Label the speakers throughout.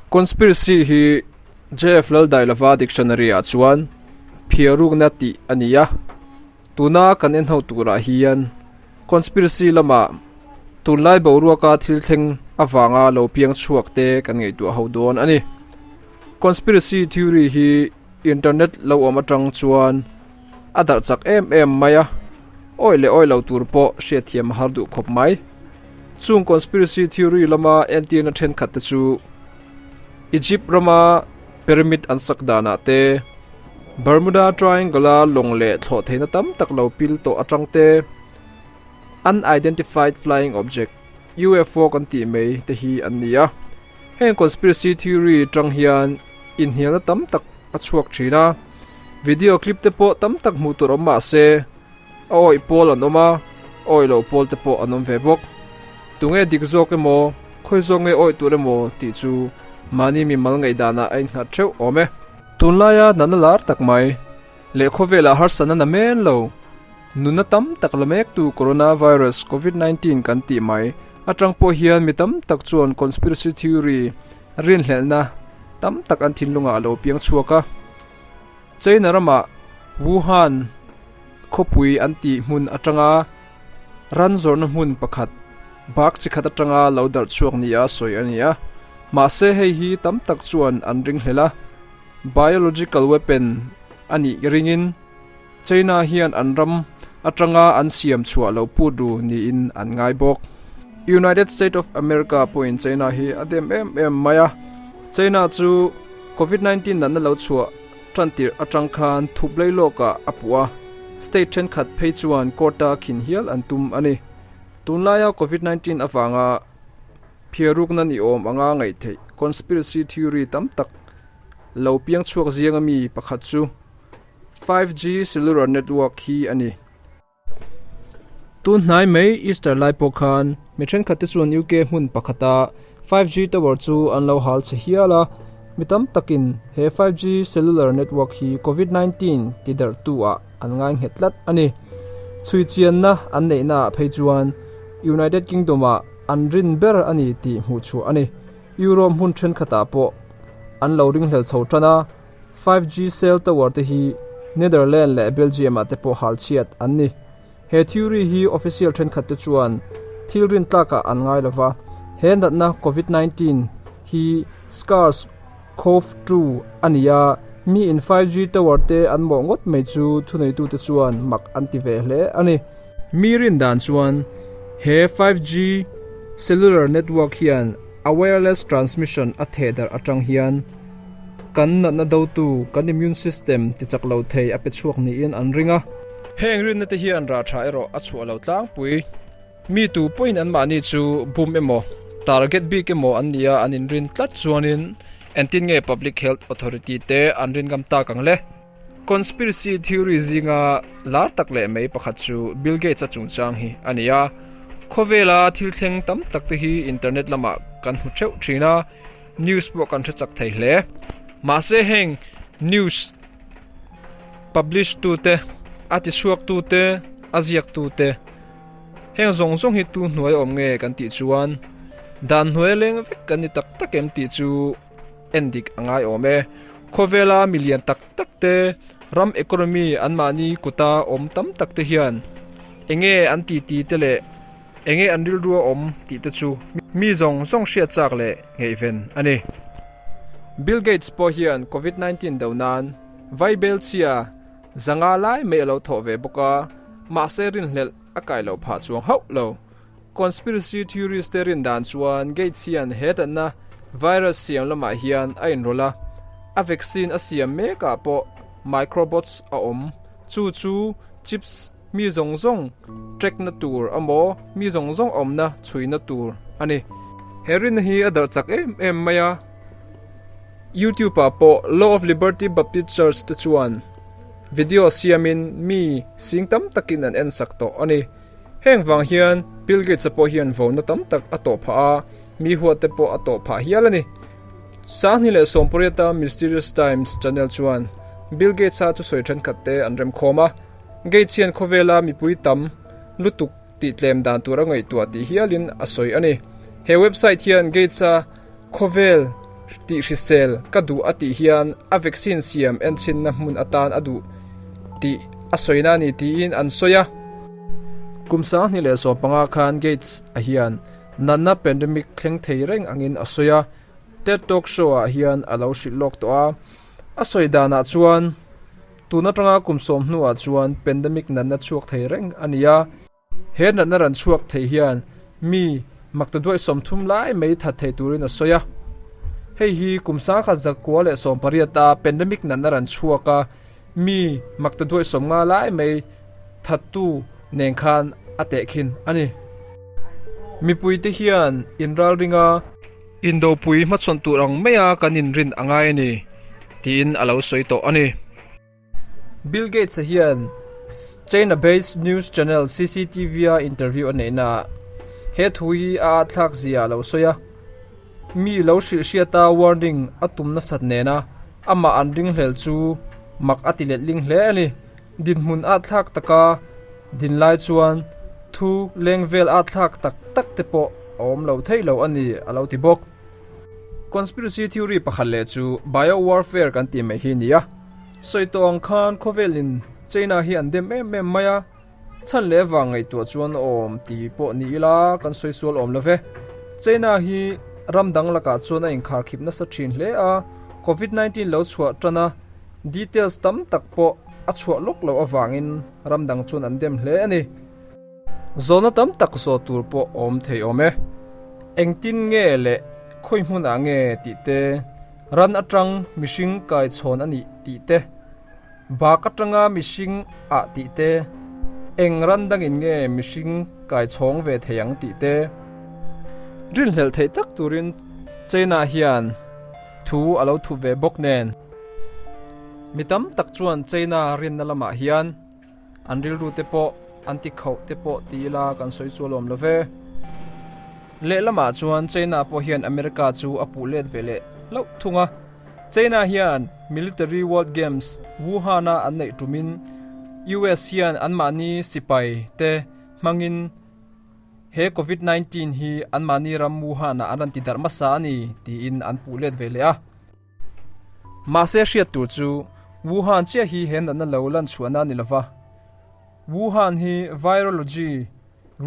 Speaker 1: Conspiracy hi JF Laldailova dictionary ah chuan phiarukna tih a ni a, tuna kan en ho turah hian conspiracy lama tunlai boruaka thil thleng avanga lo piang chhuak te kan ngaihtuah ho dawn a ni. Conspiracy theory hi internet lo awm atang chuan a darh chak em em mai a, awi leh awi lo tur pawh hriatthiam a har duh khawp mai. Chung conspiracy theory lama entirna thenkhat te chu Egypt rama pyramid an sak danah te, Bermuda Triangle-a lawng leh thlawh theihna tam tak lo pil tawh atang te, unidentified flying object, UFO kan tih mai te hi an ni a. Heng conspiracy theory tang hian inhnialna tam tak a chhuak thin a, video clip te pawh tam tak hmuh tur awm mah se a awih pawl an awm a, awih loh pawl te pawh an awm ve bawk. Tunge dik zawk emaw, khawi zawk nge awih tur emaw tih chu mahni mimal ngaihdanah a innghat theuh awm e. Tunlaia natna lar tak mai leh khawvelah harsatna na men lo, nunna tam tak la mektu coronavirus covid 19 kan tih mai atang pawh hian mi tam tak chuan conspiracy theory rinhlelhna tam tak an thinlungah a lo piang chhuak a. China ramah Wuhan khawpui an tih hmun atanga ran zawrhna hmun pakhat bak chi khat atanga lo darh chhuak nia sawi a ni a, mahse hei hi tam tak chuan an ringhlel a, biological weapon a nih ringin China hian an ram atanga an siam chhuah lo put ru niin an ngai bawk. United State of America pawhin China hi a dem em em mai a, China chu Covid 19 natna lo chhuah tan tirh atang khan thup lei lawkah a puh a, state thenkhat phei chuan court-a khin hial an tum a ni. Tunlaia Covid 19 avanga phiarukna ni awm anga ngaih theih conspiracy theory tam tak lo piang chhuak zianga mi pakhat chu 5G cellular network hi a ni. Tun hnai mai Easter lai pawh khan mi thenkhat te chuan UK hmun pakhata 5G tower chu an lo hal chhe hial a, mi tam takin he 5G cellular network hi Covid 19 ti darh tu ah an ngai nghet tlat a ni. Chhui chianna an neihna ah phei chuan United Kingdom ah an rin ber a ni tih hmuh chhuah a ni. Europe hmun thenkhatah pawh an lo ringhlel chho tan a, 5G cell tower te hi Netherlands leh Belgium ah te pawh hal chhiat an ni. He theory hi official thenkhat te chuan thil rin tlakah an ngai lova, he natna Covid 19 hi SARS CoV 2 a ni a, mi in 5G tower te an mawh ngawt mai chu thuneitute chuan mak an ti ve hle a ni. Mi rin dan chuan he 5G cellular network hian a wireless transmission a theh darh atang hian kan natna dotu kan immune system ti chak lo thei a pe chhuak niin an ring a. Heng rinna te hian rah tha erawh a chhuah lo tlangpui. Mi tu pawhin anmahni chu bum emaw, target bik emaw an nia an inrin tlat chuanin engtin nge Public Health Authority te an rin ngam tak ang le? Conspiracy theory zinga lar tak leh mai pakhat chu Bill Gates-a chungchang hi a ni a. Khawvela thil thleng tam tak te hi internet lamah kan hmu theuh thin a. News pawh kan hre chak thei hle. Mahse heng news publish tu te, a ti chhuak tu te, a ziak tu te heng zawng zawng hi tu hnuai awm nge kan tih chuan dan hnuai leng vek kan ni tak tak em tih chu en dik a ngai awm e. Khawvela milian tak tak te ram economy anmahni kuta awm tam tak te hian enge an ti ti te leh Enge an rilru a awm tih te chu mi zawng zawng hriat chak leh ngaihven a ni. Bill Gates pawh hian Covid 19 do nan Vaibel chhia zanga lai mai a lo thawh ve bawk a, mahse rinhlelh a kai loh phah chuang hauh lo. Conspiracy theories te rin dan chuan Gates hian he danna virus siam lamah hian a inrawlh a, a vaccine a siam mekah pawh microbots a awm, chu chu chips Mi zawng zawng track na tur amaw mi zawng zawng awmna chhuina tur a ni. He rinna hi a darh chak em em mai a, YouTube ah pawh Law of Liberty Baptist Church te chuan video siamin mi sing tam takin an en sak tawh a ni. Heng vang hian Bill Gates-a pawh hian vona tam tak a tawh phah a, mi huat te pawh a tawh phah hial a ni. 2018 a Mysterious Times channel chuan Bill Gates-a thusawi thenkhat te an remkhawm a. Gates hian khawvela mipui tam lutuk tih tlem dan tur a ngaihtuah tih hialin a sawi a ni. He website hian Gates-a khawvel tih hrisel ka duh a tih hian a vaccine siam enchhinna hmun atan a duh tih a sawina a ni tiin an sawi a. Kum 2015 khan Gates-a hian natna pandemic thleng thei reng angin a sawi a, TED Talk show-ah hian a lo hrilh lawk tawh a. A sawi danah chuan tun atanga kum sawm hnuah chuan pandemic natna chhuak thei reng a ni a. He natna ran chhuak thei hian mi makta duai 30 lai mai that thei turin a sawi a. Hei hi kum 1918 a pandemic natna ran chhuak a, mi makta duai 50 lai mai thattu nen khan a tehkhin a ni. Mipuite hian inralringa indopui hmachhawn tur ang maia kan inrin a ngai a ni, tiin a lo sawi tawh a ni. Bill Gates-a hian China-based news channel CCTV-a interview a neihnaah he thu hi a atthlak zia a lo sawi a. Mi lo hrilh hriata warning a tum nasat nena amah an ringhlel chu mak a ti letling hle a ni. Dinhmun atthlak taka din lai chuan thu leng vel atthlak tak tak te pawh a awm lo thei lo a ni a lo ti bawk. Conspiracy theory pakhat leh chu biowarfare kan tih mai hi a ni a. Sawi tawh ang khan khawvelin China hi an dem em em mai a, chhan leh vang ngaihtuah chuan awm tih pawh ni ila kan sawi sual awm lo ve. China hi ram dang lakah chuan a inkharkhip nasa thin hle a, Covid 19 lo chhuah tan a, details tam tak pawh a chhuah lawk loh avangin ram dang chuan an dem hle a ni. Zawhna tam tak zawh tur pawh awm thei awm e. Engtin nge leh khawi hmunah nge tih te, ran atang mihring kaichhawn a nih tih te, bak atanga mihring ah tih te, eng ran dangin nge mihring kaichhawng ve thei ang tih te. Rinhlelh theih tak turin China hian thu a lo thup ve bawk nen. Mi tam tak chuan China rinna lamah hian An rilru te pawh an ti khauh te pawh ti ila kan sawi chu alawm lo ve. Lehlamah chuan China pawh hian America chu a puh let ve leh hlauh thung a. China hian Military World Games Wuhan-a an neih tumin US hian anmahni sipai te hmangin he Covid 19 hi anmahni ram Wuhan-ah an rawn ti darh hmasa a ni tiin an puh let ve leh a. Mahse hriat tur chu Wuhan chiah hi he natna lo lan chhuahna a ni lova. Wuhan hi Virology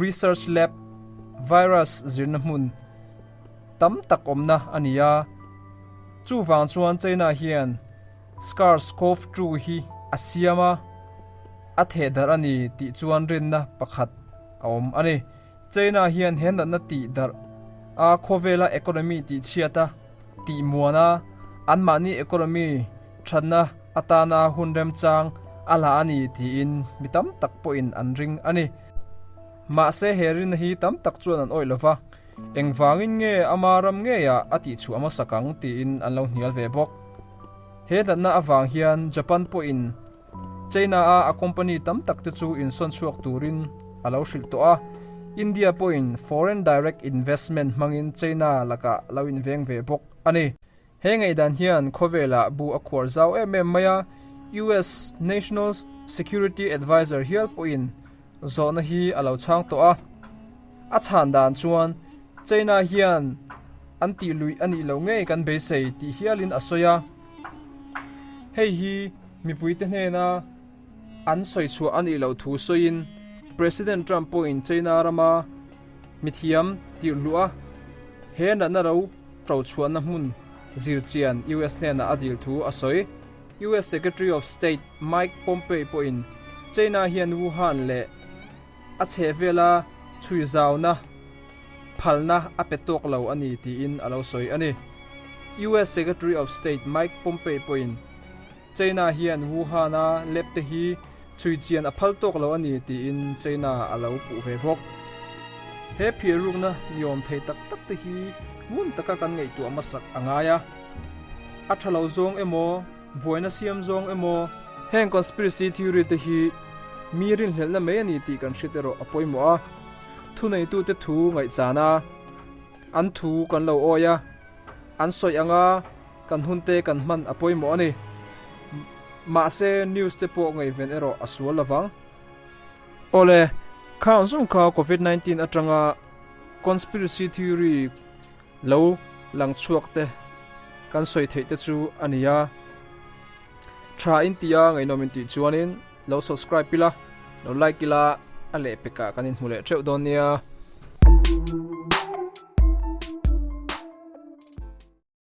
Speaker 1: Research Lab virus zirna hmun tam tak awmna a ni a. Chuvang chuan China hian SARS-CoV-2 hi a siam a, a thehdarh a ni tih chuan rinna pakhat a awm a ni. China hian he natna tih darh a khawvela economy tih chhiat a, tih muan a, anmahni economy thatna atana hun remchang a la a ni tiin mi tam tak pawhin an ring a ni. Mahse he rinna hi tam tak chuan an awih lova, engvangin nge ama ram ngeiah a tihchhuah hmasak ang tiin an lo hnial ve bawk. He natna avang hian Japan pawhin China-a a company tam tak te chu insawn chhuak turin a lo hrilh tawh a, India pawhin foreign direct investment hmangin China lakah lo inveng ve bawk a ni. He ngaihdan hian khawvelah bu a khuar zau em em mai a, US National Security Adviser hial pawhin zawhna hi a lo chhang tawh a. A chhan dan chuan China hian an tih luih a nih loh ngei kan beisei tih hialin a sawi a. Hei hi mipuite hnena an sawi chhuah a nih loh thu sawiin President Trump pawhin China rama mithiam tirhluh a, he natna ro to chhuahna hmun zirchian US hnenah a dil thu a sawi. US Secretary of State Mike Pompeo pawhin China hian Wuhan leh a chhehvela chhui zauna phalna a pe tawk lo a ni tiin a lo sawi a ni. US Secretary of State Mike Pompeo pawhin China hian Wuhan-a lab te hi chhui chian a phal tawk lo a ni tiin China a lo puh ve bawk. He phirrukna niawm thei tak tak te hi ngun taka kan ngaihtuah hmasak a ngai a. A tha lo zawng emaw, buaina siam zawng emaw, Heng conspiracy theory te hi mi rinhlelhna mai a ni tih kan hriat erawh a pawimawh a. Thuneitute thu ngaihchan a, an thu kan lo awi a, an sawi anga kan hunte kan hman a pawimawh a ni. Mahse, news te pawh ngaihven erawh a sual lovang. Awle, Khang zawng kha Covid 19 atanga conspiracy theory lo lang chhuak te kan sawi theih te chu a ni a. Tha in tia ngaihnawm in tih chuanin lo subscribe ila, lo like ila a lehpekah kan inhmu leh theuh dawn nia.